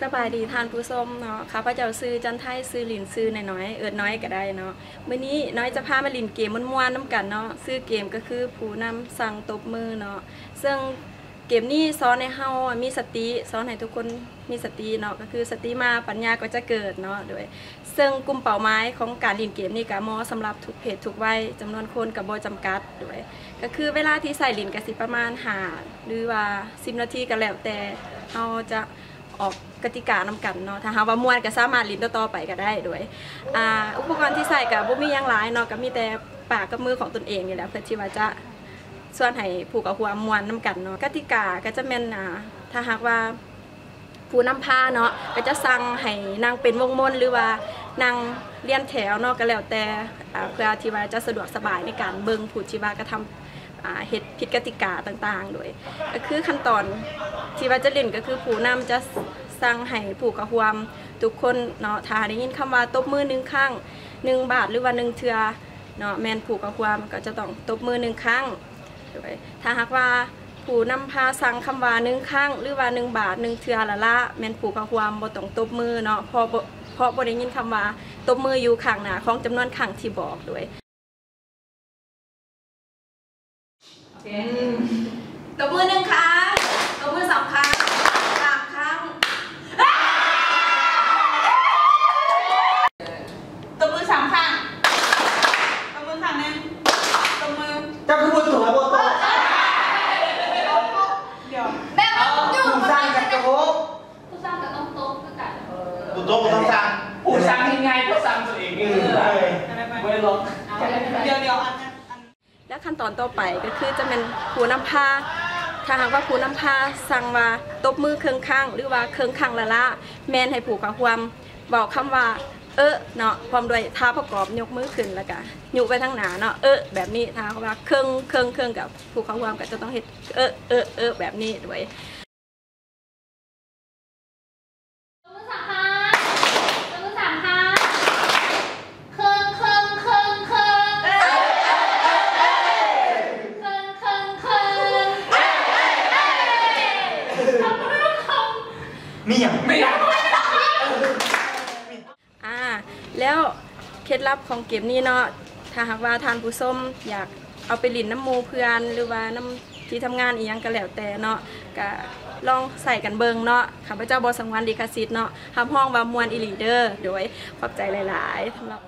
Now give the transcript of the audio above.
ສະບາຍດີທ່ານຜູ້ຊົມເນາະ, ຂ້າພະເຈົ້າຊື່ຈັນໄທ ຊື່ຫຼິ້ນຊື່ນ້ອຍໆ ເອີ້ນນ້ອຍກໍໄດ້ເນາະ. ມື້ນີ້ນ້ອຍຈະພາມາຫຼິ້ນເກມມ່ວນໆນຳກັນເນາະ, ຊື່ເກມກໍຄືຜູ້ນຳສັ່ງຕົບມືເນາະ. ເຊິ່ງເກມນີ້ສອນໃຫ້ເຮົາມີສະຕິ, ສອນໃຫ້ທຸກຄົນມີສະຕິເນາະ, ກໍຄືສະຕິມາປັນຍາກໍຈະເກີດເນາະ. ໂດຍ ເຊິ່ງກຸ່ມເປົ້າໝາຍຂອງການຫຼິ້ນເກມນີ້ກໍເໝາະສຳລັບທຸກເພດທຸກໄວ, ຈຳນວນຄົນກໍບໍ່ຈຳກັດ. ໂດຍ ກໍຄືເວລາທີ່ໃຊ້ຫຼິ້ນກໍຊິປະມານຫ້າ ຫຼືວ່າສິບນາທີ ກໍແລ້ວແຕ່ເຮົາຈະ ອອກກະຕິການຳກັນເນາະ, ຖ້າຫາກວ່າມ່ວນກໍສາມາດຫຼິ້ນຕໍ່ໆໄປກໍໄດ້. ໂດຍ ອ່າ ອຸປະກອນທີ່ໃຊ້ກໍບໍ່ມີຫຍັງຫຼາຍເນາະ, ກໍມີແຕ່ປາກກັບມືຂອງຕົນເອງນີ້ແຫຼະ ເພື່ອທີ່ວ່າຈະຊວນໃຫ້ຜູ້ເຂົ້າຮ່ວມມ່ວນນຳກັນເນາະ. ກະຕິກາກໍຈະແມ່ນ ອ່າ ຖ້າຫາກວ່າຜູ້ນຳພາເນາະ ກໍຈະສັ່ງໃຫ້ນັ່ງເປັນວົງມົນ ຫຼືວ່ານັ່ງລຽນແຖວເນາະ ກໍແລ້ວແຕ່ ອ່າ ເພື່ອທີ່ວ່າຈະສະດວກສະບາຍໃນການເບິ່ງຜູ້ທີ່ວ່າກະທຳ ອ່າ ເຮັດຜິດກະຕິກາຕ່າງໆ. ໂດຍ ກໍຄືຂັ້ນຕອນທີ່ວ່າຈະຫຼິ້ນ ກໍຄືຜູ້ນຳຈະສັ່ງໃຫ້ຜູ້ເຂົ້າຮ່ວມທຸກຄົນເນາະ, ຖ້າໄດ້ຍິນຄຳວ່າຕົບມືໜຶ່ງຄັ້ງ ໜຶ່ງບາດ ຫຼືວ່າໜຶ່ງເທື່ອເນາະ, ແມ່ນຜູ້ເຂົ້າຮ່ວມກໍຈະຕ້ອງຕົບມືໜຶ່ງຄັ້ງ. ໂດຍ ຖ້າຫາກວ່າຜູ້ນຳພາສັ່ງຄຳວ່າໜຶ່ງຄັ້ງ ຫຼືວ່າໜຶ່ງບາດ ໜຶ່ງເທື່ອລະລະ ແມ່ນຜູ້ເຂົ້າຮ່ວມບໍ່ຕ້ອງຕົບມືເນາະ, ເພາະບໍ່ ເພາະບໍ່ໄດ້ຍິນຄຳວ່າຕົບມືຢູ່ຂ້າງໜ້າຂອງຈຳນວນຄັ້ງທີ່ບອກ. ໂດຍ ຕົບມືໜຶ່ງຄັ້ງ, ຕົບມືສອງຄັ້ງ, ສາມຄັ້ງ. ຕົບມືສາມຄັ້ງ, ຕົບມືຄັ້ງໜຶ່ງ, ຕົບມື. ເຈົ້າຄືບໍ່ຕົບ ບໍ່ຕົບ? ດຽວ ແບບວ່າຢູ່ ຜູ້ສັ່ງກັບຕົບ ຜູ້ສັ່ງກໍຕ້ອງຕົບຄືກັນ. ເອີ ບໍ່ຕົບກໍຕ້ອງສັ່ງ. ຜູ້ສັ່ງເຮັດງ່າຍກວ່າສັ່ງຕົວເອງ. ເອີ ບໍ່ໄດ້ລອງ. ດຽວໆ ອັນ ແລະຂັ້ນຕອນຕໍ່ໄປກໍຄືຈະແມ່ນຜູ້ນຳພາ, ຖ້າຫາກວ່າຜູ້ນຳພາສັ່ງວ່າຕົບມືເຄິ່ງຄັ້ງ ຫຼືວ່າເຄິ່ງຄັ້ງລະລະ ແມ່ນໃຫ້ຜູ້ເຂົ້າຮ່ວມເວົ້າຄຳວ່າ ເອີ ເນາະ ພ້ອມດ້ວຍທ່າປະກອບຍົກມືຂຶ້ນ ແລ້ວກະຍຸໄປທາງໜ້າເນາະ ເອີ ແບບນີ້. ຖ້າຫາກວ່າເຄິ່ງ ເຄິ່ງ ເຄິ່ງ ກໍຜູ້ເຂົ້າຮ່ວມກໍຈະຕ້ອງເຮັດ ເອີ ເອີ ເອີ ແບບນີ້. ໂດຍ ຕົບມືສາມຄັ້ງ, ຕົບມືສາມຄັ້ງ, ເຄິ່ງ ເຄິ່ງ ເຄິ່ງ ເຄິ່ງ ເຄິ່ງ ເຄິ່ງ ເຄິ່ງ ເຄິ່ງ. ມີຫຍັງ? ມີຫຍັງ? ອ່າ ແລ້ວເຄັດລັບຂອງເກມນີ້ເນາະ, ຖ້າຫາກວ່າທ່ານຜູ້ຊົມຢາກເອົາໄປຫຼິ້ນນຳໝູ່ເພື່ອນ ຫຼືວ່ານຳທີ່ທຳງານອີ່ຫຍັງກໍແລ້ວແຕ່ເນາະ, ກໍລອງໃຊ້ກັນເບິ່ງເນາະ. ຂ້າພະເຈົ້າບໍ່ສະຫງວນລິຂະສິດເນາະ, ຮັບຮອງວ່າມ່ວນອີ່ຫຼີເດີ. ໂດຍ ຂອບໃຈຫຼາຍໆສຳລັບ